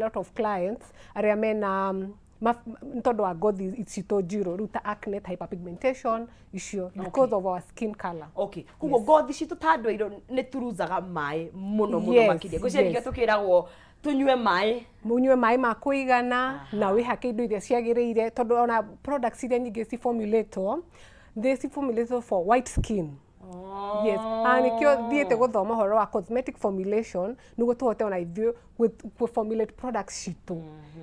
Lot of clients arĩa mena nĩ tondũ wa ngothi citũ njirũ, rĩu ta acne, hyperpigmentation icio, because of our skin color. Okay, koguo ngothi citũ ta andũ airũ nĩ turuzaga maĩ mũno mũno makĩria. Ngwĩciria nĩkĩo tũkĩragwo tũnyue maĩ. Mũnyue maĩ ma kũigana na wĩhake indo iria ciagĩrĩire, tondũ ona products iria nyingĩ ciformulatwo, they ciformulatwo for white skin. Yes, na nĩkĩo thiĩte gũthoma ũhoro wa cosmetic formulation, nĩguo tũhote ona ithuĩ gũ formulate products citũ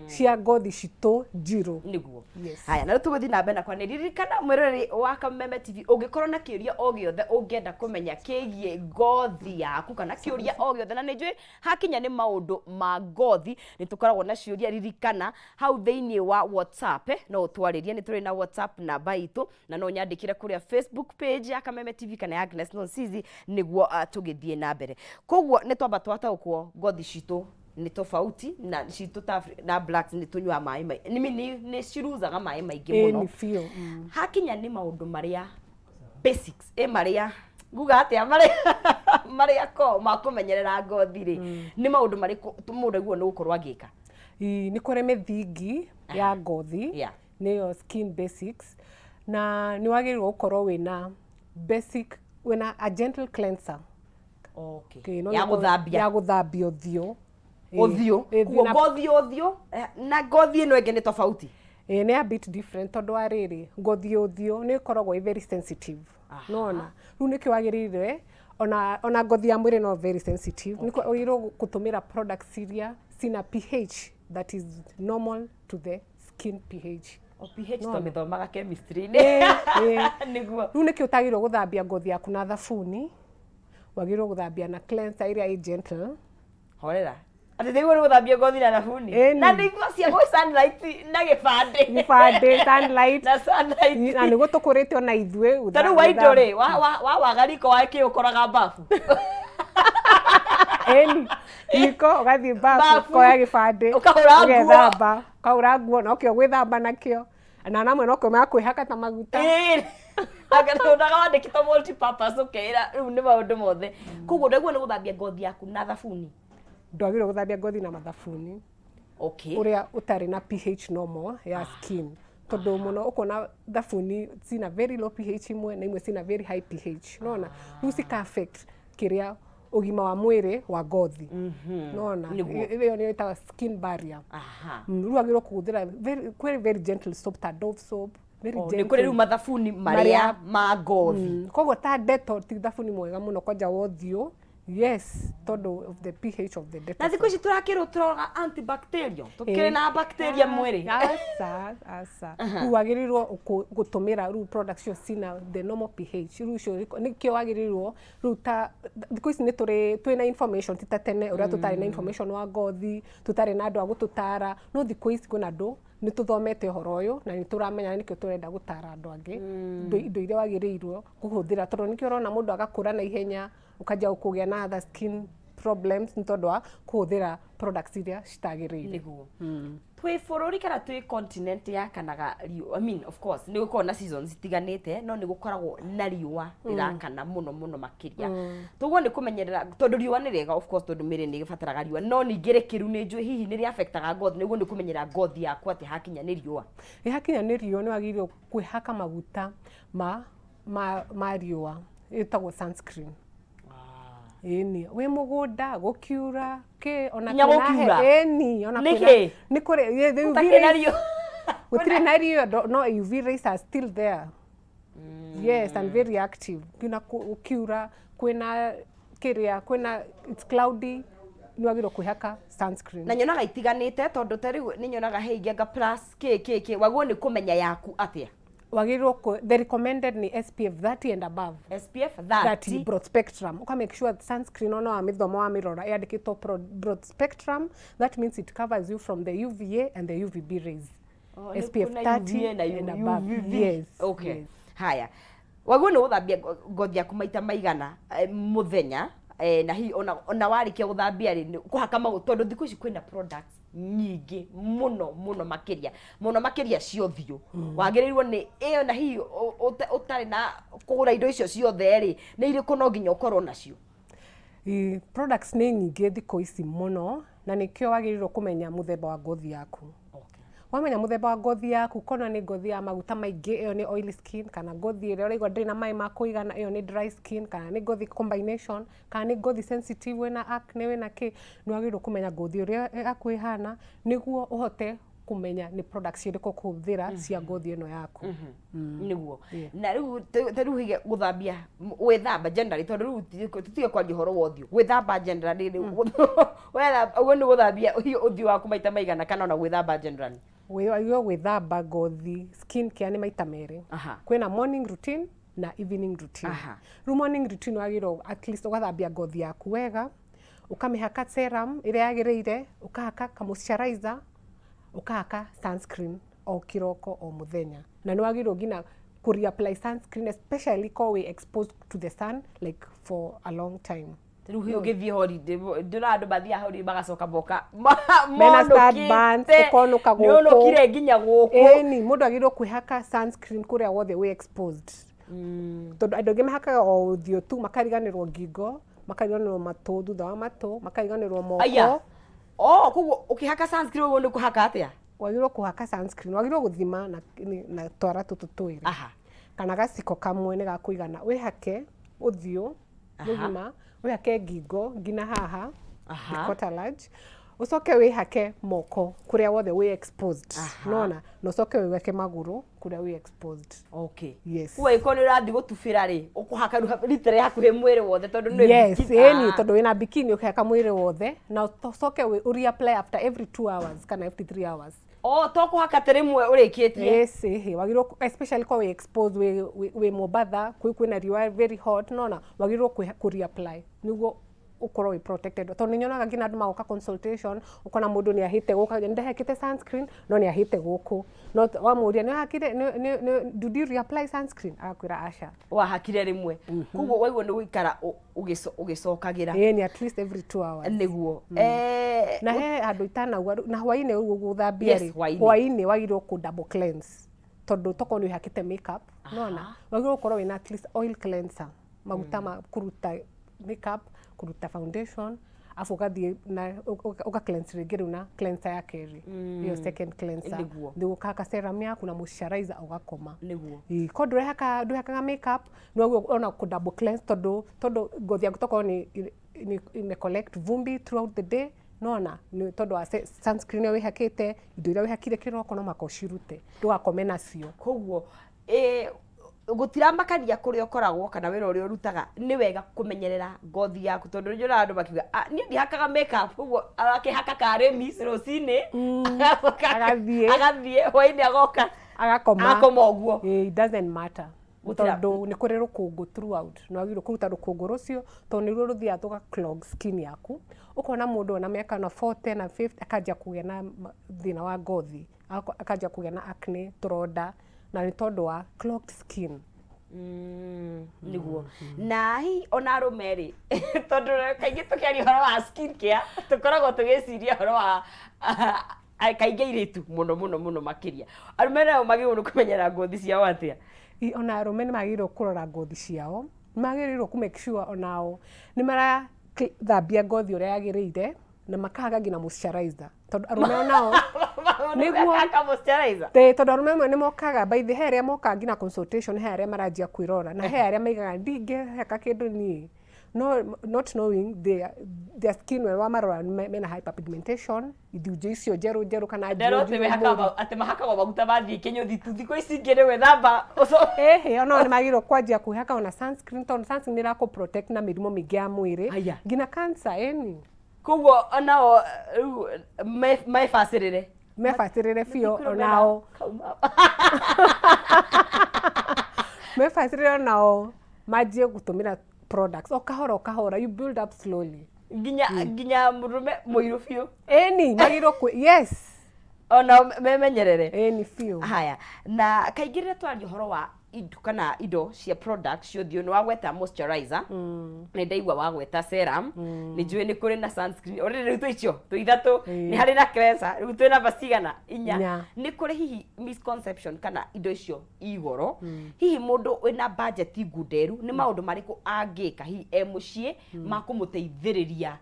cia ngothi citũ njirũ. Nĩguo. Yes. Haya, na rĩu tũgũthiĩ na mbere na kwanĩria. Ririkana, mwĩroreri wa Kameme TV, ũngĩkorwo na kĩũria o gĩothe ũngĩenda kũmenya kĩgiĩ ngothi yaku kana kĩũria o gĩothe, na nĩ njũĩ hakinya nĩ maũndũ ma ngothi nĩ tũkoragwo na ciũria, ririkana hau thĩinĩ wa WhatsApp no ũtwarĩrie. Nĩ tũrĩ na WhatsApp namba itũ, na no nyandĩkĩre kũrĩa Facebook page ya Kameme TV kana ya Agnes Nonsizi, nĩguo tũgĩthiĩ na mbere. Koguo nĩ twamba twataũkwo ngothi citũ nĩ tofauti na citũ ta na blacks nĩ tũnyuaga maĩ nĩ ciruzaga maĩ maingĩ mũno. Nĩ biũ. Hakinya nĩ maũndũ marĩa basics, ĩ marĩa nguga atĩa, marĩa ko ma kũmenyerera ngothi rĩ, nĩ maũndũ marĩkũ mũndũ aiguo nĩ gũkorwo agĩka? Nĩ kũrĩ mĩthingi ya ngothi, nĩyo skin basics, na nĩ wagĩrĩirwo gũkorwo wĩna basic, wĩna a gentle cleanser. Okay. No ya gũthambia. Ya gũthambia ũthiũ. Ũthiũ. Koguo ngothi ya ũthiũ na ngothi ĩno ĩngĩ nĩ tofauti. Ĩ, nĩ a bit different, tondũ wa rĩrĩ, ngothi ya ũthiũ nĩ ĩkoragwo ĩ very sensitive. Nona rĩu nĩkĩo wagĩrĩire, ona ngothi ya mwĩrĩ no very sensitive, nĩkĩo wagĩrĩirwo gũtũmĩra products iria cina pH that is normal to the skin pH. O pH twamĩthomaga chemistry-inĩ. Ĩ. Nĩguo. Rĩu nĩkĩo ũtagĩrĩirwo gũthambia ngothi yaku na thabuni, wagĩrĩirwo gũthambia na cleanser ĩrĩa ĩ gentle. Horera, atĩ nĩguo nĩ gũthambia ngothi na thabuni? Ĩni. Na nĩ iguo cia gwĩ sunlight na gĩbandĩ. Gĩbandĩ, sunlight. Na sunlight. Na nĩguo tũkũrĩte ona ithuĩ. Ta rĩu waindo rĩ, wa waga riko wa kĩ, ũkoraga babu. Ĩni, riko ũgathiĩ babu, Babu. ũkoya gĩbandĩ, Ũkahũra nguo. ũgethamba, ũkahũra nguo nokĩo gwĩthamba nakĩo, na namwe nokĩo makwĩhaka ta maguta. Anga wandĩkĩtwo multi-purpose, ũkeĩra rĩu nĩ maũndũ mothe. Koguo ndaguo nĩ gũthambia ngothi yaku na thabuni? Ndwagĩrĩirwo gũthambia ngothi na mathabuni ũrĩa ũtarĩ na pH normal ya skin, tondũ mũno ũkona thabuni cina very low pH imwe, na imwe cina very high pH, nona rĩu cika affect kĩrĩa ũgima wa mwĩrĩ wa ngothi, nona ĩyo nĩyo ĩtaga skin barrier. Rĩu wagĩrĩirwo kũhũthĩra very, very, very gentle soap, ta Dove soap, very Oh, nĩ gentle. kũrĩ rĩu mathabuni marĩa ma ngothi. Koguo ta Dettol ti thabuni mwega mũno kwanja wa ũthiũ, yes, tondũ of the pH of the Dettol. Na thikũ ici tũrakĩrwo tũroga antibacterial, tũkĩrĩ na bacteria mwĩrĩ. Aca, aca, rĩu wagĩrĩirwo gũtũmĩra rĩu products icio cina the normal pH. Rĩu icio nĩkĩo wagĩrĩirwo rĩu, ta thikũ ici nĩ tũrĩ twĩna information, ti ta tene ũrĩa tũtarĩ na information wa ngothi, tũtarĩ na andũ a gũtũtara. No thikũ ici kwĩna andũ, nĩ tũthomete ũhoro ũyũ na nĩ tũramenya, na nĩkĩo tũrenda gũtara andũ angĩ indo iria wagĩrĩirwo kũhũthĩra, tondũ nĩkĩo ũrona mũndũ agakũra na ihenya, ũkanjia kũgĩa na other skin problems nĩ tondũ wa kũhũthĩra products iria citagĩrĩire. Nĩguo twĩ bũrũri kana twĩ continent yakanaga riũa, I mean, of course nĩ gũkoragwo na seasons itiganĩte, no nĩ gũkoragwo na riũa rĩrakana mũno mũno makĩria. Toguo nĩ kũmenyerera, tondũ riũa nĩ rĩega, of course, tondũ mĩrĩ nĩ ĩbataraga riũa, no ningĩ rĩkĩru nĩ njũĩ hihi nĩ rĩafectaga ngothi. Nĩguo nĩ kũmenyerera ngothi yaku atĩ hakinya nĩ riũa? Ĩ, hakinya nĩ riũa nĩ wagĩrĩirwo kwĩhaka maguta ma riũa, ĩtagwo sunscreen. Ĩni, wĩ mũgũnda gũkiura kĩ, ona Nginya kwĩna gũkiura? Ĩni, ona Nĩkĩ? Nĩ kũrĩ the UV Gũtakĩrĩ na rays. riũa. Gũtirĩ na riũa, no UV rays are still there, yes, and very active. Kwĩna gũkiura, kwĩna kĩrĩa, kwĩna, it's cloudy, nĩ wagĩrĩirwo kwĩhaka sunscreen. Na nyonaga itiganĩte, tondũ ta rĩu nĩ nyonaga he ingĩ plus kĩ kĩ kĩ. Waguo nĩ kũmenya yaku atĩa? Wagĩrĩirwo the recommended ni SPF 30 and above. SPF 30. 30. Broad spectrum. Uka make sure sunscreen ona wamĩthoma, wamĩrora, yandĩkĩtwo broad spectrum. That means it covers you from the UVA and the UVB rays. Oh, nĩ SPF kuna 30 UVA na and above. UVB. Yes. Okay. Yes. Haya, waguo nĩ gũthambia ngothi yaku maita maigana mũthenya, na hihi ona warĩkia gũthambia rĩ, nĩ kũhaka maguta, tondũ thikũ ici kwĩna products nyingĩ mũno mũno makĩria, mũno makĩria cia ũthiũ. Wagĩrĩirwo nĩ ĩyo, na hihi ũtarĩ na kũgũra indo icio ciothe rĩ, nĩ irĩkũ no nginya ũkorwo nacio? Products nĩ nyingĩ thikũ ici mũno, na nĩkĩo wagĩrĩirwo kũmenya mũthemba wa ngothi yaku. Wamenya mũthemba wa ngothi yaku, kona nĩ ngothi ya maguta maingĩ, ĩyo nĩ oily skin, kana ngothi ĩrĩa ũraigua ndĩrĩ na maĩ ma kũigana, ĩyo nĩ dry skin, kana nĩ ngothi combination, kana nĩ ngothi sensitive, wĩna acne, wĩna kĩ, nĩ wagĩrĩirwo kũmenya ngothi ũrĩa yaku ĩhana, nĩguo ũhote kũmenya nĩ products irĩkũ ũkũhũthĩra cia ngothi ĩno yaku. Nĩguo. Na rĩu ta rĩu hige gũthambia, gwĩthamba generally, tondũ rĩu tũtige kwaria ũhoro wa ũthiũ, gwĩthamba generally rĩu wethamba ũguo nĩ gũthambia ũthiũ waku maita maigana, kana ona gwĩthamba generally? Wagĩrĩirwo gwĩthamba ngothi, skin care nĩ maita merĩ. Kwĩna morning routine na evening routine. Rĩu morning routine wagĩrĩirwo at least ũgathambia ngothi yaku wega, ũkamĩhaka serum ĩrĩa yagĩrĩire, ũkahaka ka moisturizer, ũkahaka sunscreen o kĩroko o mũthenya. Na nĩ wagĩrĩirwo nginya kũ reapply sunscreen, especially korwo wĩ exposed to the sun like for a long time. Rĩu hihi ũngĩthiĩ holiday, ndĩrona andũ mathiaga holiday magacoka moka mena sunburns, ũkonũka gũkũ. Nĩũnũkire nginya gũkũ. Ĩni, mũndũ agĩrĩirwo kwĩhaka sunscreen kũrĩa wothe wĩ exposed, tondũ andũ aingĩ mahakaga o ũthiũ tu, makariganĩrwo ngingo, makariganĩrwo matũ, thutha wa matũ, makariganĩrwo moko. Aya. Oh, koguo ũkĩhaka sunscreen ũguo nĩ kũhaka atĩa? Wagĩrĩirwo kũhaka sunscreen, wagĩrĩirwo gũthima na twara tũtũ twĩrĩ kana gaciko kamwe nĩ gakũigana, wĩhake ũthiũ mũgima, wĩhake ngingo nginya haha cartilage, ũcoke wĩhake moko kũrĩa wothe wĩ exposed. Nona na ũcoke wĩhake magũrũ kũrĩa wĩ exposed. Yes. Koguo angĩkorwo nĩ ũrathiĩ gũtubĩra rĩ, ũkũhaka rĩu rita rĩa hakuhĩ mwĩrĩ wothe, tondũ nĩ Yes, ĩni, tondũ wĩna bikini ũkĩhaka mwĩrĩ wothe, na ũcoke reapply after every 2 hours kana every 3 hours. Oh, to kũhaka atĩ rĩmwe ũrĩkĩtie? Yes, ĩhĩ, wagĩrĩirwo especially kwa wĩ exposed, wĩ Mombatha kwĩna riũa very hot, nona wagĩrĩirwo kũ reapply nĩguo ũkorwo wĩ protected, tondũ nĩ nyonaga nginya andũ magoka consultation, ũkona mũndũ nĩ ahĩte gũkũ, nĩ ndahekĩte sunscreen no nĩ ahĩte gũkũ, no wamũria, nĩ wahakire, did you reapply sunscreen, agakwĩra aca. Wahakire rĩmwe. Koguo waigua nĩ gũikara ũgĩcokagĩra. Ĩĩ, ni at least every 2 hours. Nĩguo. Na he handũ itanauga, na hwaĩ-inĩ ũguo gũthambia rĩ, hwaĩ-inĩ. Hwaĩ-inĩ wagĩrĩirwo kũ double cleanse, tondũ tokorwo nĩ ũhakĩte makeup, nona wagĩrĩirwo gũkorwo wĩna at least oil cleanser, maguta ma kũruta makeup, kũruta foundation, afu ũgathiĩ na ũga cleanse rĩngĩ rĩu na cleanser ya kerĩ, ĩyo second cleanser. Nĩguo ũkahaka serum yaku na moisturizer, ũgakoma. Ĩĩ, korwo ndũrehaka, ndũhakaga makeup, nĩwagĩrĩirwo ona kũ double cleanse, tondũ ngothi yaku tokorwo nĩ ime collect vumbi throughout the day, nona nĩ tondũ wa sunscreen ĩyo wĩhakĩte, indo iria wĩhakire kĩroko, no maka ũcirute, ndũgakome nacio. Koguo gũtiramakania kũrĩa ũkoragwo kana wĩra ũrĩa ũrutaga, nĩ wega kũmenyerera ngothi yaku, tondũ nĩ nyonaga andũ makiuga, "Ah, niĩ ndihakaga makeup," ũguo arakĩhaka karĩ miss rũcinĩ, agacoka Agathiĩ. Agathiĩ hwainĩ, agoka agakoma. Agakoma ũguo. Ĩĩ, it doesn't matter, tondũ nĩ kũrĩ rũkũngũ throughout, nĩ wagĩrĩirwo kũruta rũkũngũ rũcio, tondũ nĩruo rũthiaga tũga clog skin yaku. Ũkona mũndũ ona mĩaka na 40 na 50 akanjia kũgĩa na thĩna wa ngothi, akanjia kũgĩa na acne, tũronda, na nĩ tondũ wa clogged skin. Nĩguo. Na hihi ona arũme rĩ, tondũ kaingĩ tũkĩaria ũhoro wa skin care tũkoragwo tũgĩciria ũhoro wa kaingĩ airĩtu mũno mũno mũno makĩria, arũme nao magĩrĩirwo nĩ kũmenyerera ngothi ciao atĩa? Ona arũme nĩ magĩrĩirwo kũrora ngothi ciao, nĩ magĩrĩirwo kũ make sure onao nĩ marathambia ngothi ũrĩa yagĩrĩire, na makahaka nginya moisturizer, tondũ arũme onao nĩguo Aka moisturizer. Ĩĩ, tondũ arũme amwe nĩ mokaga, by the he arĩa mokaga nginya consultation, he arĩa maranjia kwĩrora, na he arĩa maigaga ndingĩhaka kĩndũ niĩ, no not knowing their skin, we wamarora mena hyperpigmentation, ithunjĩ icio njerũ njerũ kana nderwo njirũ atĩ njirũ mehakaga mũru. Atĩ mahakagwo maguta mathiĩ kĩnyũthi tu, thikũ ici ingĩ nĩ gwĩthamba. Ĩhĩ, onao nĩ magĩrĩirwo kwanjia kwĩhaka ona sunscreen, tondũ sunscreen nĩ ĩrakũ protect na mĩrimũ mĩingĩ ya mwĩrĩ, Aya. nginya cancer, ĩni. Koguo onao rĩu mebacĩrĩre. Mebacĩrĩre biũ onao, mebacĩrĩre onao, manjie gũtũmĩra products o kahora o kahora, you build up slowly. Nginya mũrũme mũirũ biũ. Ĩni, magĩrĩirwo kwĩ, yes. Onao memenyerere. Ĩni biũ. Haya, na kaingĩ rĩrĩa twaria ũhoro wa Indo kana indo cia product cia ũthiũ, nĩ wagweta moisturizer, nĩ ndaigua wagweta serum, nĩ njũĩ nĩ kũrĩ na sunscreen. Already rĩu twĩ icio twĩ ithatũ, nĩ harĩ na cleanser, rĩu twĩ namba cigana? Inya. Inya. Nĩ kũrĩ hihi misconception kana indo icio igoro? Hihi mũndũ wĩna budget ngunderu nĩ maũndũ marĩkũ angĩka hihi e mũciĩ ma kũmũteithĩrĩria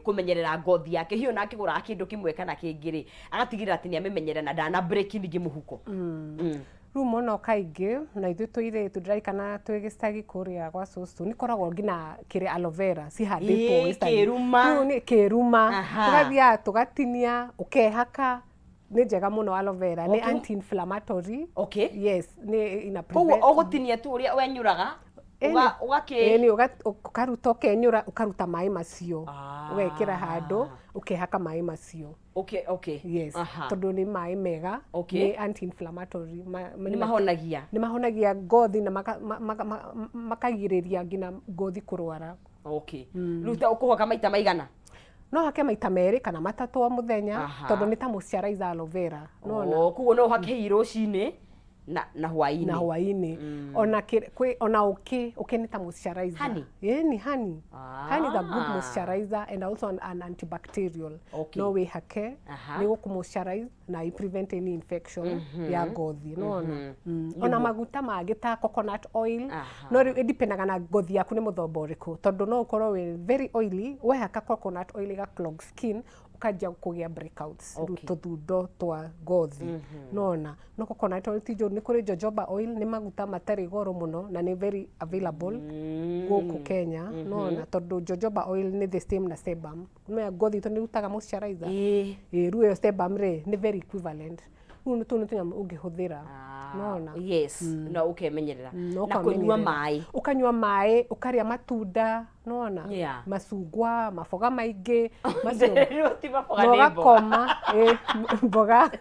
kũmenyerera ngothi yake, hihi ona akĩgũraga kĩndũ kĩmwe kana kĩngĩ rĩ, agatigĩrĩra atĩ nĩ amĩmenyerera na ndana break ningĩ mũhuko? Rĩu mũno kaingĩ na ithuĩ tũirĩtu, ndĩrarikana twĩ gĩcagi kũrĩa gwa cũcũ, nĩ koragwo nginya kĩrĩa aloe vera cihandĩtwo gĩcagi. Kĩruma. Rĩu nĩ kĩruma. Tũgathiaga tũgatinia, ũkehaka, nĩ njega mũno aloe vera, nĩ anti inflammatory. Yes, nĩ ina Koguo prevent. ũgũtinia tu ũrĩa wenyũraga? Ũgakĩ Ĩni, ũkaruta, ũkenyũra, ũkaruta maĩ macio, ũgekĩra handũ, ũkehaka maĩ macio. Yes. Tondũ nĩ maĩ mega. Nĩ anti inflammatory. Nĩ mahonagia. Nĩ mahonagia ngothi na makagirĩrĩria nginya ngothi kũrwara. Okay, rĩu ta ũkũhoka maita maigana? No hake maita merĩ kana matatũ o mũthenya. Tondũ nĩ ta moisturizer aloe vera, nona. Oh, koguo no ũhake hihi rũcinĩ na hwaĩ-inĩ. Na hwaĩ-inĩ. Ona kwĩ ona ũkĩ, ũkĩ nĩ ta moisturizer. Honey? Ĩni, honey. Honey is a good moisturizer and also an antibacterial. No wĩhake, nĩ gũkũ moisturize na i prevent any infection ya ngothi, nona. Ona maguta mangĩ ta coconut oil. No rĩu ĩdipendaga na ngothi yaku nĩ mũthemba ũrĩkũ, tondũ no ũkorwo wĩ very oily, wehaka coconut oil ĩga clog skin, ũkanjia kũgĩa breakouts, rĩu tũthundo twa ngothi, nona. No coconut oil ti njũru. Nĩ kũrĩ jojoba oil, nĩ maguta matarĩ goro mũno na nĩ very available gũkũ Kenya, nona, tondũ jojoba oil nĩ the same na sebum. Nĩũĩ ngothi itũ nĩ ĩrutaga moisturizer. Ĩĩ, rĩu ĩyo sebum rĩ, nĩ very equivalent. Rĩu nĩ tũu nĩ tũnyamũ ũngĩhũthĩra, nona. Yes, na ũkemenyerera Na na kũnyua ũkamenyerera. maĩ. Ũkanyua maĩ, ũkarĩa matunda, nona, macungwa, maboga maingĩ macio. Rĩu ti maboga, na nĩ mboga. Ũgakoma, ĩ, mboga.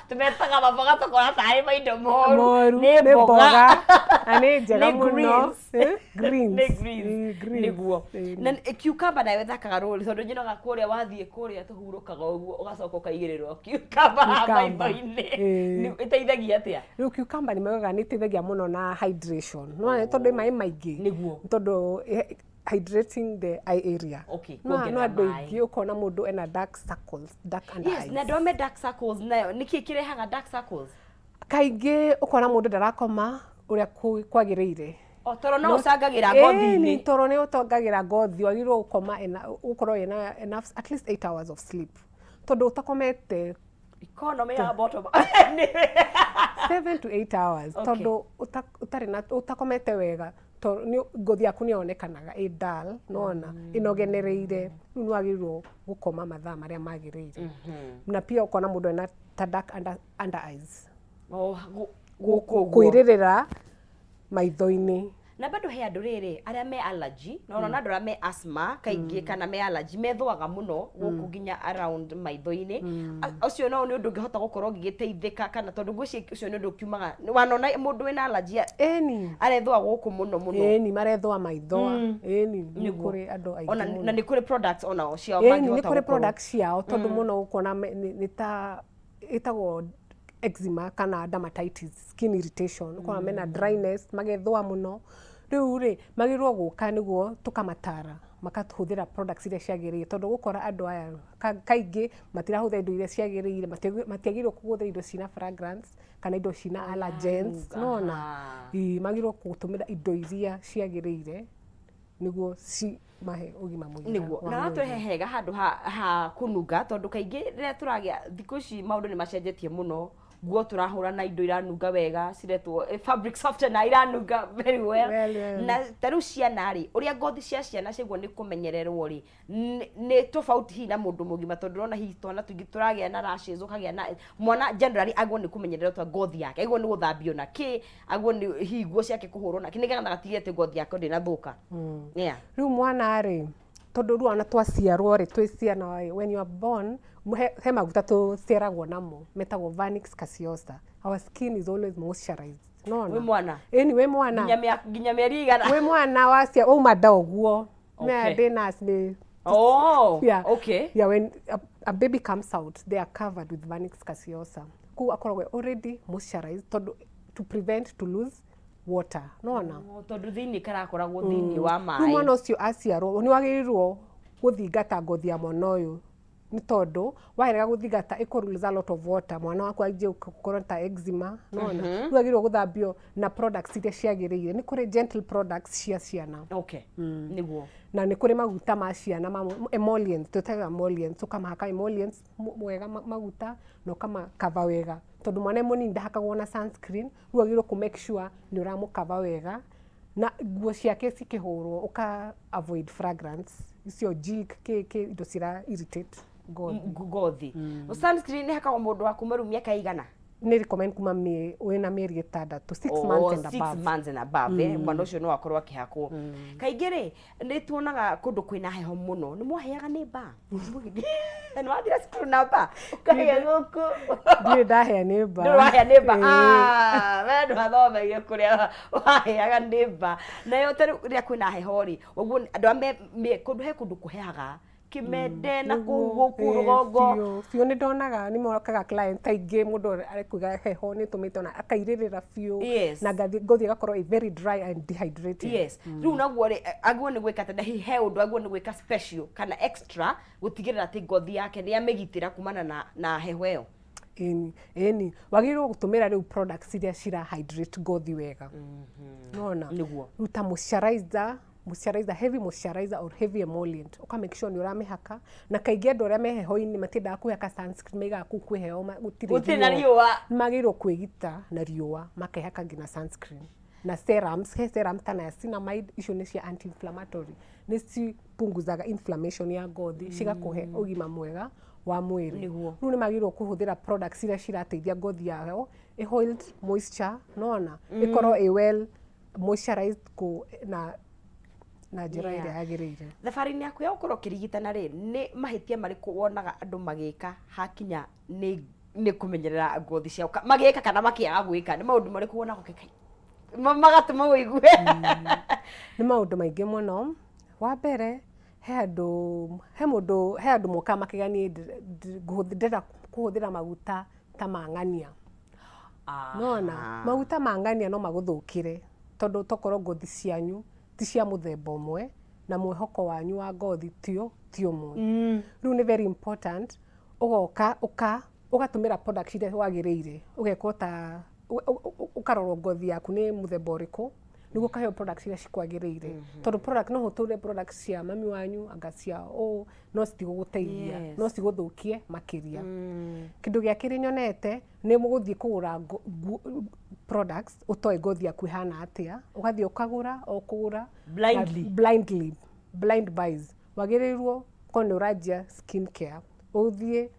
Tũmetaga maboga tũkona tarĩ maindo moru. Moru. Nĩ Nĩ mboga. Mboga na nĩ njega Nĩ mũno. greens. Greens. Nĩ greens. Greens. Nĩguo na cucumber nayo ĩthakaga role, tondũ nyonaga kũrĩa wathiĩ kũrĩa tũhurũkaga ũguo, ũgacoka ũkaigĩrĩrwo cucumber haha Cucumber. maitho-inĩ. Ĩteithagia atĩa? Rĩu cucumber nĩ maugaga nĩ ĩteithagia mũno na hydration, nĩwona, tondũ ĩ maĩ maingĩ. Tondũ hydrating the eye area. No Kuongerera no andũ maĩ. aingĩ ũkona mũndũ ena dark circles, dark under eyes. Na andũ arĩa me dark circles nayo nĩkĩ kĩrehaga dark circles? Kaingĩ ũkona mũndũ ndarakoma ũrĩa kwagĩrĩire. O toro no ũcangagĩra Ĩni, ngothi-inĩ? Toro nĩ ũtongagĩra ngothi. Wagĩrĩirwo gũkoma ũkorwo wĩna enough, at least 8 hours of sleep, tondũ ũtakomete Economy ya bottom. 7 to 8 hours, tondũ ũtarĩ na ũtakomete wega, ngothi yaku nĩ yonekanaga ĩ dull, nona, ĩnogenereire. Rĩu nĩ wagĩrĩirwo gũkoma mathaa marĩa magĩrĩire. Na pia ũkona mũndũ ena ta dark under eyes. Oh, gũkũ ũguo. Kũirĩrĩra maitho-inĩ. Na bado he andũ rĩrĩ arĩa me allergy, na ona andũ arĩa me asthma kaingĩ kana me allergy methũaga mũno gũkũ nginya around maitho-inĩ. Ũcio no nĩ ũndũ ũngĩhota gũkorwo ngĩgĩteithĩka kana, tondũ ngwĩciria ũcio nĩ ũndũ ũkiumaga wanona mũndũ wĩna allergy arethũa gũkũ mũno mũno. Ĩni, marethũa maitho, ĩni, nĩ kũrĩ andũ aingĩ Ona mũno. Na nĩ kũrĩ products onao ciao Ĩni, nĩ mangĩhota kũrĩ gũkorwo? Products ciao, tondũ mũno ũkona nĩ ta ĩtagwo eczema kana dermatitis, skin irritation, ũkona mena dryness, magethũa mũno. Rĩu rĩ, magĩrĩirwo gũka nĩguo tũkamatara makahũthĩra products iria ciagĩrĩire, tondũ gũkora andũ aya kaingĩ matirahũthĩra indo iria ciagĩrĩire. Matiagĩrĩirwo kũhũthĩra indo cina fragrance kana indo cina allergens, nona. Ĩĩ, magĩrĩirwo gũtũmĩra indo iria ciagĩrĩire nĩguo cimahe ũgima mwega wa Na mwĩrĩ. watũhe hega handũ ha kũnunga, tondũ kaingĩ rĩrĩa tũragĩa thikũ ici maũndũ nĩ macenjetie mũno, nguo tũrahũra na indo iranunga wega ciretwo fabric softener, iranunga very well. Well, well. Na ta rĩu ciana rĩ, ũrĩa ngothi cia ciana ciaguo nĩ kũmenyererwo rĩ, nĩ tofauti hihi na mũndũ mũgima, tondũ ũrona hihi twana tũingĩ tũragĩa na rashes, ũkagĩa na mwana generally agwo nĩ kũmenyererwo twa ngothi yake, agwo nĩ gũthambio na kĩ, agwo nĩ hihi nguo ciake kũhũrwo na kĩ, nĩgetha gatigĩre atĩ ngothi yake ndĩnathũka, yeah. Rĩu mwana rĩ, tondũ rĩu ona twaciarwo rĩ, twĩ ciana rĩ, when you are born, he maguta tũciaragwo namo metagwo vernix caseosa. Our skin is always moisturized, nona. Wĩ mwana? Ĩni, wĩ mwana. Nginya mĩeri igana? Wĩ mwana wacia wauma nda ũguo. Ndĩ nurse nĩ Yeah. Yeah, when a baby comes out, they are covered with vernix caseosa. Kũu akoragwo already moisturized, tondũ To prevent to lose water, nona. Oh, tondũ thĩinĩ karakoragwo thĩinĩ wa Rĩu maĩ. Mwana ũcio aciarwo, nĩ wagĩrĩirwo gũthingata ngothi ya mwana ũyũ, nĩ tondũ warega gũthingata, ĩkũ lose a lot of water, mwana waku anjie gũkorwo ta eczema, nona. Rĩu agĩrĩirwo gũthambio na products iria ciagĩrĩire. Nĩ kũrĩ gentle products cia ciana. Okay, nĩguo. Na nĩ kũrĩ maguta ma ciana ma emollients, twĩtaga emollients. Ũkamahaka emollients wega, maguta, na ũkamakava wega, tondũ mwana e mũnini ndahakagwo na sunscreen. Rĩu wagĩrĩirwo kũ make sure nĩ ũramũkava wega, na nguo ciake cikĩhũrwo ũka avoid fragrance icio, Jik, kĩ kĩ, indo cira irritate ngothi. Ngothi. Sunscreen nĩ hakagwo mũndũ wa kuma rĩu mĩaka igana? Nĩ recommend kuma wĩna mĩeri 6, 6 Oh, months and 6 above. months and above, mwana ũcio no akorwo akĩhakwo. Kaingĩ rĩ, nĩ tuonaga kũndũ kwĩna heho mũno, nĩ mwaheaga nĩ mbaa? Nĩ wathire cukuru na mbaa, ũkahĩa gũkũ? Ndirĩ ndahĩa nĩ mbaa. Ndũrĩ wahĩa nĩ mbaa? Ĩĩ. Ah, we ndwathomeire kũrĩa waheaga nĩ mbaa. Nayo ta rĩu rĩrĩa kwĩna heho rĩ, ũguo andũ a kũndũ, he kũndũ kũhehaga kĩmende na kũu gũkũ rũgongo. Biũ biũ, nĩ ndonaga nĩ mokaga client aingĩ, mũndũ arekuga heho nĩ ĩtũmĩte ona akairĩrĩra biũ na ngothi ĩgakorwo ĩ very dry and dehydrated. Yes, rĩu naguo rĩ, agĩrĩirwo nĩ gwĩka atĩa? Na hihi he ũndũ agĩrĩirwo nĩ gwĩka special kana extra gũtigĩrĩra atĩ ngothi yake nĩ yamĩgitĩra kumana na heho ĩyo? Ĩni, ĩni, wagĩrĩirwo gũtũmĩra rĩu products iria cira hydrate ngothi wega, nona. Nĩguo. Rĩu ta moisturizer, moisturizer, heavy moisturizer or heavy emollient, ũka make sure nĩ ũramĩhaka. Na kaingĩ andũ arĩa me heho-inĩ matiendaga kwĩhaka sunscreen, maigaga kũu kwĩ heho, gũtirĩ Gũtirĩ na riũa. Nĩ magĩrĩirwo kwĩgita na riũa, makehaka nginya sunscreen na serums. He serums ta niacinamide, icio nĩ cia anti inflammatory, nĩ cipunguzaga inflammation ya ngothi, cigakũhe ũgima mwega wa mwĩrĩ. Rĩu nĩ magĩrĩirwo kũhũthĩra products iria cirateithia ngothi yao ĩ hold moisture, nona, ĩkorwo ĩ well moisturized na njĩra ĩrĩa yagĩrĩire. Thabarĩ-inĩ yaku ya gũkorwo ũkĩrigitana rĩ, nĩ mahĩtia marĩkũ wonaga andũ magĩka hakinya nĩ kũmenyerera ngothi ciao? Magĩka kana makĩaga gwĩka, nĩ maũndũ marĩkũ wonaga ũgeka magatũma ũigue? Nĩ maũndũ maingĩ mũno. Wa mbere, he andũ, he mũndũ, he andũ mokaga makiuga, "Niĩ ndĩrenda kũhũthĩra maguta ta ma ng'ania." Nona maguta ma ng'ania no magũthũkĩre, tondũ tokorwo ngothi cianyu ti cia mũthemba ũmwe na mwĩhoko wanyu wa ngothi tio ti ũmwe. Rĩu nĩ very important ũgoka ũgatũmĩra product iria wagĩrĩire, ũgekwo ta ũkarorwo ngothi yaku nĩ mũthemba ũrĩkũ, nĩguo ũkaheo products iria cikwagĩrĩire, tondũ product no ũtũre products cia mami wanyu anga cia ũ, no citigũgũteithia, no cigũthũkie makĩria. Kĩndũ gĩa kerĩ nyonete nĩ mũgũthiĩ kũgũra products ũtoĩ ngothi yaku ĩhana atĩa, ũgathiĩ ũkagũra o kũgũra. Blindly. Blindly, blind buys. Wagĩrĩirwo korwo nĩ ũranjia skin care, ũthiĩ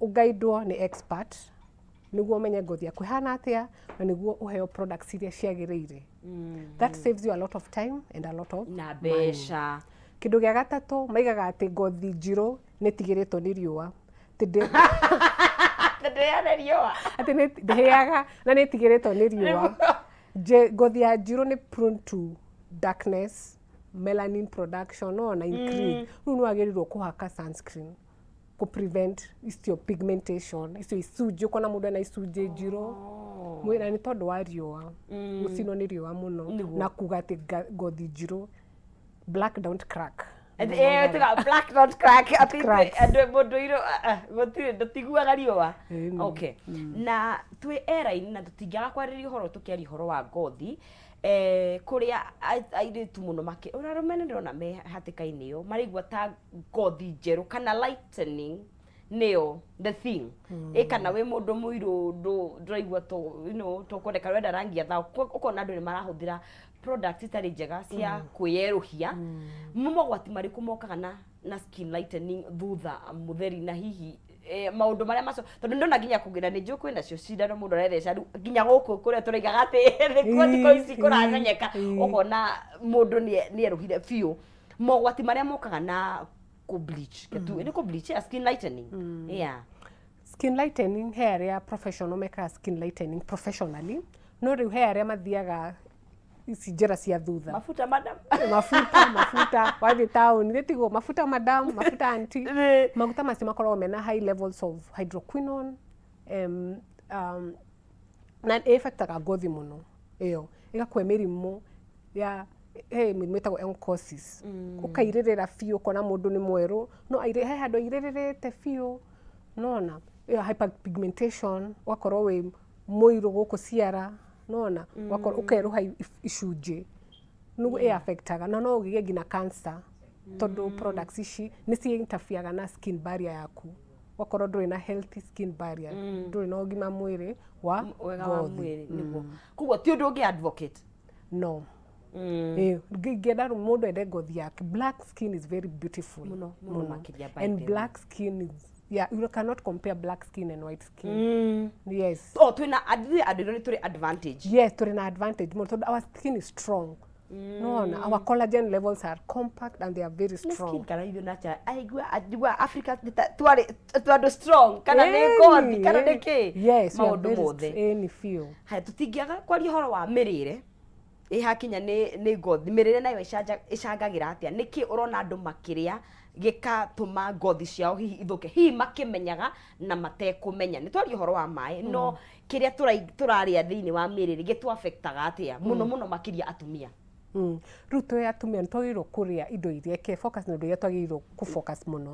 ũgaidwo nĩ expert nĩguo ũmenye ngothi yaku ĩhana atĩa na nĩguo ũheo products iria ciagĩrĩire. That saves you a lot of time and a lot of na mbeca. Kĩndũ gĩa gatatũ, maigaga atĩ ngothi njirũ nĩ ĩtigĩrĩtwo nĩ riũa. Atĩ Ndĩane riũa. Atĩ ndĩhĩaga na nĩ ĩtigĩrĩtwo nĩ riũa. Ngothi ya njirũ nĩ prone to darkness, melanin production no na increase. Rĩu nĩ wagĩrĩirwo kũhaka sunscreen kũ prevent icio pigmentation, icio icunjĩ, ũkona mũndũ ena icunjĩ njirũ. Na nĩ tondũ wa riũa, gũcinwo nĩ riũa mũno. Na kuga atĩ ngothi njirũ, black don't crack. Tiga black don't crack atĩ Cracks. Andũ mũndũ irũ gũtirĩ ndũtiguaga riũa. Ĩni. Okay, na twĩ era-inĩ na tũtingĩaga kwarĩrĩria ũhoro, tũkĩaria ũhoro wa ngothi, kũrĩa airĩtu mũno makĩ ona arũme nĩ ndĩrona me hatĩka-inĩ ĩyo, maraigua ta ngothi njerũ kana lightening nĩyo the thing, ĩ kana wĩ mũndũ mũirũ ndũraigua to tũkwendeka, ũrenda rangi ya thao. Ũkona andũ nĩ marahũthĩra products itarĩ njega cia kwĩyerũhia. Nĩ mogwati marĩkũ mokaga na skin lightening thutha mũtheri, na hihi maũndũ marĩa maco, tondũ ndona nginya kũgĩra nĩ njũĩ kwĩna cio cindano mũndũ aretheca rĩu nginya gũkũ kũrĩa tũraigaga atĩ nĩkuo thikũ ici kũramenyeka, ũkona mũndũ nĩ erũhire biũ. Mogwati marĩa mokaga na kũ bleach ketu, nĩ kũ bleach ya skin lightening, yeah? Skin lightening, he arĩa professional mekaga skin lightening professionally, no rĩu he arĩa mathiaga ici njĩra cia thutha. Mafuta madam. Mafuta, mafuta, wathiĩ taũni rĩtigwo mafuta madam, mafuta anti. Maguta macio makoragwo mena high levels of hydroquinone. Na ĩfectaga ngothi mũno, ĩyo ĩgakũhe mĩrimũ ya he mĩrimũ ĩtagwo oncosis, ũkairĩrĩra biũ, ũkona mũndũ nĩ mwerũ no he handũ airĩrĩrĩte biũ, nona ĩyo hyperpigmentation, ũgakorwo wĩ mũirũ gũkũ ciara, nona ũgakorwo ũkerũha icunjĩ. Nĩguo ĩ-affectaga na no ũgĩe nginya cancer, tondũ products ici nĩ ci interferega na skin barrier yaku, ũgakorwo ndũrĩ na healthy skin barrier, ndũrĩ na ũgima mwĩrĩ wa wega wa ngothi. Mwĩrĩ nĩguo. Koguo ti ũndũ ũngĩ advocate. No. Ingĩenda rĩu mũndũ ende ngothi yake. Black skin is very beautiful. Mũno, mũno makĩria, by And the way. Black skin is, yeah, you cannot compare black skin and white skin. Yes. O twĩna ithuĩ andũ airũ nĩ tũrĩ advantage. Yes, tũrĩ na advantage mũno tondũ our skin is strong, nona our collagen levels are compact and they are very Nĩ skin strong. Kana ithuĩ natural aigua aigua Africa nĩ twarĩ tondũ strong, kana nĩ ngothi kana nĩ kĩ? Yes, we are maũndũ very mothe. Ĩni biũ. Haya, tũtingĩaga kwaria ũhoro wa mĩrĩre ĩ hakinya nĩ ngothi. Mĩrĩre nayo ĩcangagĩra atĩa? Nĩkĩ ũrona andũ makĩrĩa gĩkatũma ngothi ciao hihi ithũke, hihi makĩmenyaga na matekũmenya? Nĩ twaria ũhoro wa maĩ, no kĩrĩa tũrarĩa thĩinĩ wa mĩrĩre gĩtũ affectaga atĩa mũno mũno makĩria atumia? Rĩu twĩ atumia nĩ twagĩrĩirwo kũrĩa indo iria ke focus na indo iria twagĩrĩirwo kũ focus mũno.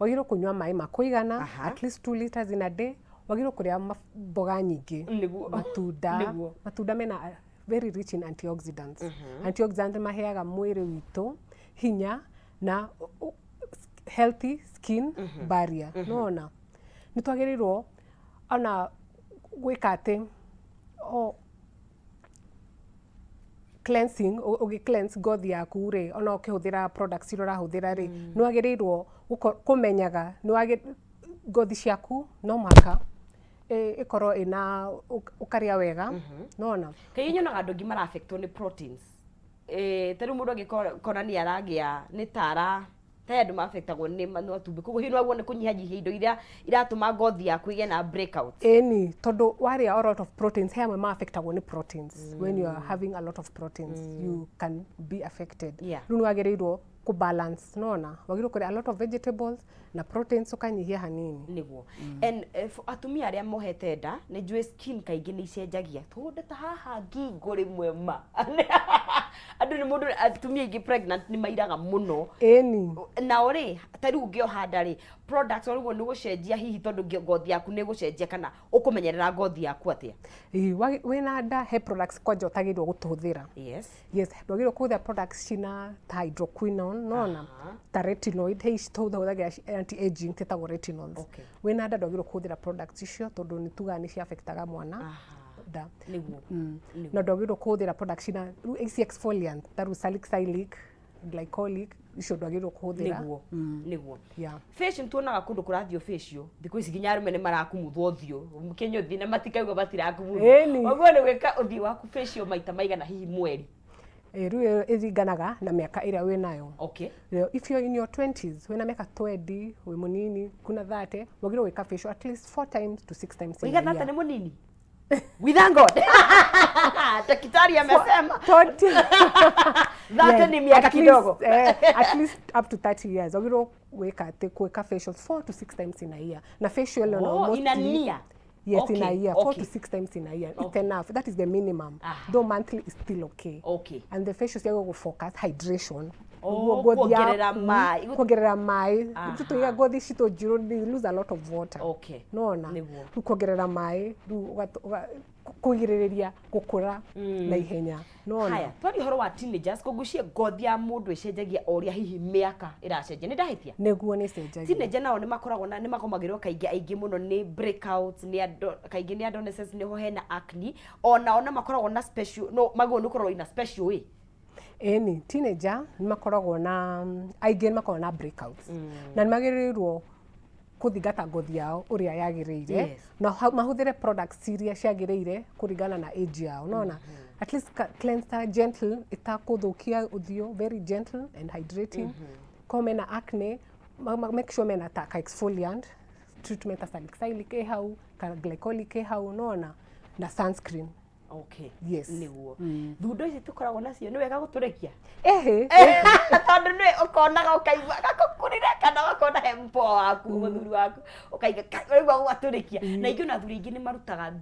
Wagĩrĩirwo kũnyua maĩ ma kũigana, at least 2 liters in a day. Wagĩrĩirwo kũrĩa mboga nyingĩ, matunda. Matunda mena very rich in antioxidants. Antioxidants maheaga mwĩrĩ witũ hinya na healthy skin barrier. Nona nĩ twagĩrĩirwo ona gwĩka atĩ o cleansing, ũgĩ cleanse ngothi yaku rĩ, ona ũkĩhũthĩra products iria ũrahũthĩra rĩ, nĩ wagĩrĩirwo kũmenyaga nĩ ngothi ciaku no mũhaka ĩkorwo ĩna ũkarĩa wega, nona. Kaingĩ nyonaga andũ aingĩ maraffectwo nĩ proteins. Ta rĩu mũndũ angĩkona nĩ aragĩa nĩ tara ta andũ maffectagwo nĩ matumbĩ, koguo hihi nĩwaguo nĩ kũnyihanyihia indo iria iratũma ngothi yaku ĩgĩe na breakout. Ĩni, tondũ warĩa a lot of proteins, he amwe ma-affectagwo nĩ proteins. When you are having a lot of proteins, you can be affected. Rĩu nĩ wagĩrĩirwo kũ balance, nona wagĩrĩirwo kũrĩa a lot of vegetables na proteins ũkanyihia hanini. Nĩguo. And for atumia arĩa mohete nda, nĩ njũĩ skin kaingĩ nĩ icenjagia, tondũ ta haha ngingo rĩmwe ma andũ nĩ mũndũ atumia aingĩ pregnant nĩ mairaga mũno. Nao rĩ, ta rĩu ũngĩoha nda rĩ, products ũguo nĩ gũcenjia hihi, tondũ ngothi yaku nĩ gũcenjia, kana ũkũmenyerera ngothi yaku atĩa? Ĩĩ, wĩna nda he products kwanja ũtagĩrĩirwo gũtũhũthĩra. Yes, ndwagĩrĩirwo kũhũthĩra products cina ta hydroquinone, nona ta retinoid. He ici tũhũthagĩra anti aging tĩtagwo retinols. Wĩna nda ndwagĩrĩirwo kũhũthĩra products icio, tondũ nĩ tugaga nĩ ciaffectaga mwana nda. Na ndwagĩrĩirwo kũhũthĩra products cina rĩu ici exfoliant, ta rĩu salicylic, glycolic, icio ndwagĩrĩirwo kũhũthĩra. Nĩguo. Yeah. Facial, tuonaga kũndũ kũrathiũ facial thikũ ici, nginya arũme nĩ marakumuthwo ũthiũ kĩnyũthi na matikaigua matirakumutho. Ũguo nĩ gwĩka ũthiũ waku facial maita maigana hihi mweri? Rĩu ĩyo ĩringanaga na mĩaka ĩrĩa wĩnayo. If you're in your 20s, wĩna mĩaka 20, wĩ mũnini kuna 30, wagĩrĩirwo gwĩka facial at least four times to six times in a Wĩiga 30 year. nĩ mũnini? We thank God, daktari amesema 20. 30 Yes, ni miaka at least, kidogo. At least up to 30 years wagĩrĩirwo gwĩka atĩ gwĩka facial 4 to 6 times in a year, na facial ona Oh, in a mostly- year? Yes, in a year, 4 to 6 times in a year. It's enough. That is the minimum, though monthly is still okay. And the facial ciagĩrĩirwo gũ-focus hydration. Oh, Nĩguo ngothi kuongerera maĩ. Kuongerera maĩ. Tũiga ngothi citũ njirũ, they lose a lot of water. Nona rĩu kuongerera maĩ, rĩu kũgirĩrĩria gũkũra na ihenya, nona. Haya, twaria ũhoro wa teenagers, kũgucia ngothi ya mũndũ ĩcenjagia o ũrĩa hihi mĩaka ĩracenjia, nĩ ndahĩtia? Nĩguo, nĩ cenjagia. Teenager nao nĩ makoragwo na nĩ magomagĩrwo kaingĩ aingĩ mũno nĩ breakouts, nĩ kaingĩ nĩ adolescents, nĩho hena acne, onao na makoragwo na special, no magwo nĩ gũkorwo ina special way. Ĩni, teenager nĩ makoragwo na, aingĩ nĩ makoragwo na breakouts, na nĩ magĩrĩirwo kũthingata ngothi yao ũrĩa yagĩrĩire, na mahũthĩre products iria ciagĩrĩire kũringana na age yao, nona at least cleanser gentle ĩtakũthũkia ũthiũ, very gentle and hydrating. Korwo mena acne, make sure mena ta ka exfoliant treatment, ta salicylic ĩ hau, ka glycolic ĩ hau, nona na sunscreen. Okay. Yes. Nĩguo thundo ici tũkoragwo nacio, nĩ wega gũtũrĩkia? Ehe. Tondũ nĩ ũkonaga ũkaigua gakũkũrĩre, kana ũgakona he mpoa waku, mũthuri waku, ũkaiga ũraigua gwatũrĩkia. Na ingĩ ona athuri aingĩ nĩ marutaga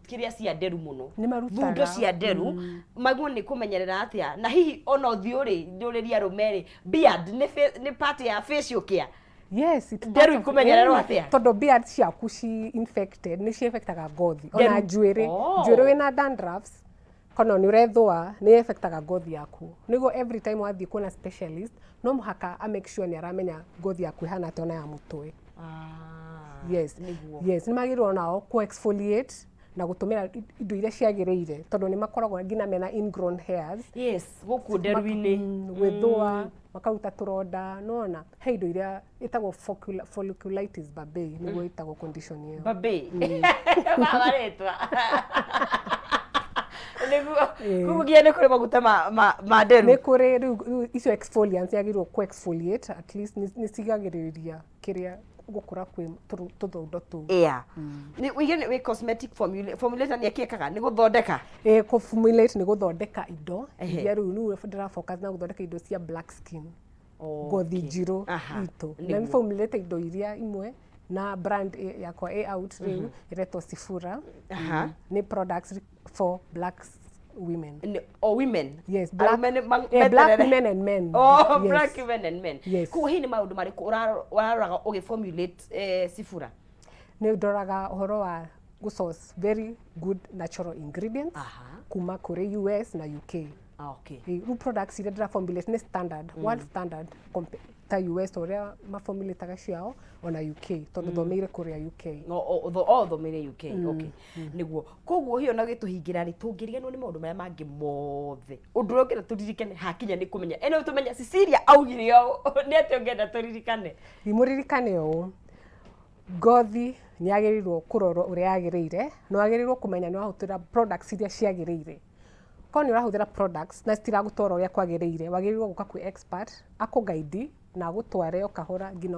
kĩrĩa cia nderu mũno. Nĩ marutaga. Thundo cia nderu maguo nĩ kũmenyerera atĩa? Na hihi ona ũthiũ rĩ, ndũrĩria arũme rĩ, beard nĩ part ya facial care? Yes, it's Nderu part of- ikũmenyererwo Eh, atĩa? Tondũ beard ciaku ci infected, nĩ ci affectaga ngothi ona Nderu. njuĩrĩ. Oh. Njuĩrĩ wĩna dandruffs kana nĩ ũrethũa, nĩ affectaga ngothi yaku. Nĩguo every time wathiĩ kuona specialist, no mũhaka a make sure nĩ aramenya ngothi yaku ĩhana atĩa, ona ya mũtwe. Ah, Yes. Nĩguo. Yes, nĩ magĩrĩirwo nao ku exfoliate na gũtũmĩra indo iria ciagĩrĩire, tondũ nĩ makoragwo nginya mena ingrown hairs. Yes, gũkũ nderu-inĩ. Gwĩthũa makaruta tũronda, nona he indo iria ĩtagwo folliculitis barbae, nĩguo ĩtagwo condition ĩyo. Babe marĩtwa nĩguo. Koguo nginya nĩ kũrĩ maguta ma nderu? Nĩ kũrĩ. Rĩu icio exfoliants yagĩrĩirwo ku exfoliate, at least nĩ cigagĩrĩrĩria kĩrĩa gũkũra kwĩ tũthundo tũu. Yeah. Nĩ wĩige nĩ wĩ cosmetic formulator, nĩ akĩkaga nĩ gũthondeka? Ĩ, kũ-formulate nĩ gũthondeka indo Ehe. iria rĩu ndĩra focus na gũthondeka indo cia black skin, ngothi njirũ itũ, na nĩ formulate indo iria imwe na brand yakwa ĩ out rĩu, ĩretwo Sifura. Nĩ products for black women. O women? Yes, black, Arũme nĩ black meterere. women and men. Oh, Yes. black women and men. Yes. Koguo hihi nĩ maũndũ marĩkũ ũraroraga ũgĩformulate Sifura? Nĩ ndoraga ũhoro wa gũ source very good natural ingredients kuma kũrĩ US na UK. Ah, okay. Rĩu products iria ndĩra formulate nĩ standard, world standard, ta US ũrĩa maformulataga ciao, ona UK, tondũ thomeire kũrĩa UK. No, o thomeire UK. Okay, nĩguo. Koguo hiyo na gĩtũhingĩra rĩ, tũngĩriganĩrwo nĩ maũndũ marĩa mangĩ mothe, ũndũ ũrĩa ũngĩenda tũririkane hakinya nĩ kũmenya ĩno, tũmenya Cecilia augire ũũ, nĩ atĩa ũngĩenda tũririkane? Mũririkane ũũ: ngothi nĩ yagĩrĩirwo kũrorwo ũrĩa yagĩrĩire, na wagĩrĩirwo kũmenya nĩ wahũthĩra products iria ciagĩrĩire. Korwo nĩ ũrahũthĩra products na citiragũtwara ũrĩa kwagĩrĩire, wagĩrĩirwo gũka kwĩ expert akũguide na agũtware o kahora nginya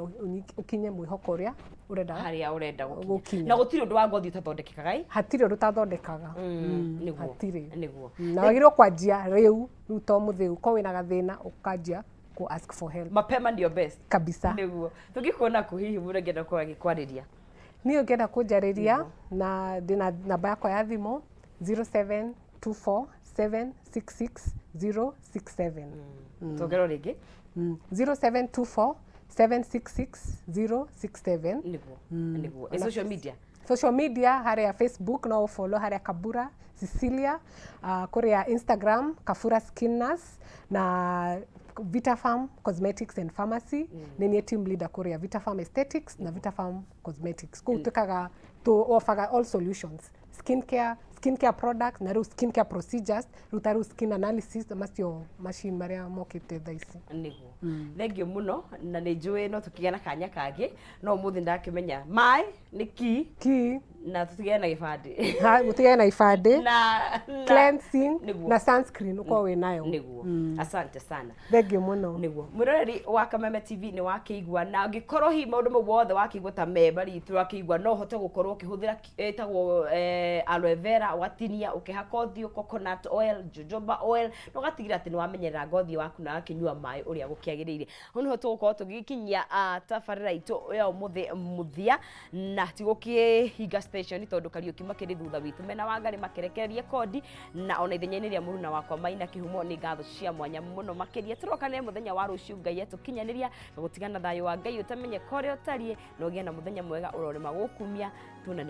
ũkinye mwĩhoko ũrĩa ũrenda harĩa ũrenda gũkinya. Gũkinya. Na gũtirĩ ũndũ wa ngothi ũtathondekekaga ĩ? Hatirĩ ũndũ ũtathondekaga. Nĩguo. Hatirĩ. Nĩguo. Na wagĩrĩirwo kwanjia rĩu to mũthĩ korwo wĩna gathĩna, ũkanjia ku ask for help. Mapema ndio best. Kabisa. Nĩguo. Tũngĩkuona kũ hihi mũndũ angĩenda gũkorwo agĩkwarĩria? Niĩ ũngĩenda kũnjarĩria, na ndĩna namba yakwa ya thimũ, 0724766067. Tuongerwo rĩngĩ. 0724766067. Nĩguo. Ĩ social media? Social media, harĩa Facebook no ũfollow harĩa Kabura Cecilia, kũrĩa Instagram Kabura Skin Nurse, na Vitafarm Cosmetics and Pharmacy, nĩ niĩ team leader kũrĩa Vitafarm Aesthetics na Vitafarm Cosmetics. Kũu twĩkaga, tũ offerga all solutions, skin care, skin care products, na rĩu skin care procedures, rĩu ta rĩu skin analysis, macio machine marĩa mokĩte thaa ici. Nĩguo, thengio mũno, na nĩ njũĩ no tũkĩgĩa na kanya kangĩ, no ũmũthĩ ndakĩmenya maĩ nĩ key. Key. Na tũtigane na gĩbandĩ. Ha, gũtigane na ibandĩ. Na Cleansing Nĩguo. na sunscreen ũkorwo wĩ nayo. Nĩguo, asante sana. Thengio mũno. Nĩguo, mwĩroreri wa Kameme TV, nĩ wakĩigua, na angĩkorwo hihi maũndũ mau mothe wakĩigua ta me maritũ wakĩigua, no ũhote gũkorwo ũkĩhũthĩra ĩtagwo aloe vera, ũgatinia ũkĩhaka ũthiũ, coconut oil, jojoba oil, na ũgatigĩrĩra atĩ nĩ wamenyerera ngothi waku na wakĩnyua maĩ ũrĩa gũkĩagĩrĩire. Hau nĩho tũgũkorwo tũgĩkinyia tabarĩra itũ ya ũmũthĩ mũthia, na tigũkĩhinga station tondũ Kariũki makĩrĩ thutha witũ mena Wangarĩ makĩrekereria kodi, na ona ithenya-inĩ rĩa mũruna wakwa Maina Kĩhumo, nĩ ngatho cia mwanya mũno makĩria. Tũrokane mũthenya wa rũciũ Ngai atũkinyanĩria, na gũtigana thayũ wa Ngai ũtamenye korĩa ũtariĩ, na ũgĩe na mũthenya mwega ũrorĩma gũkumia. Tuonane.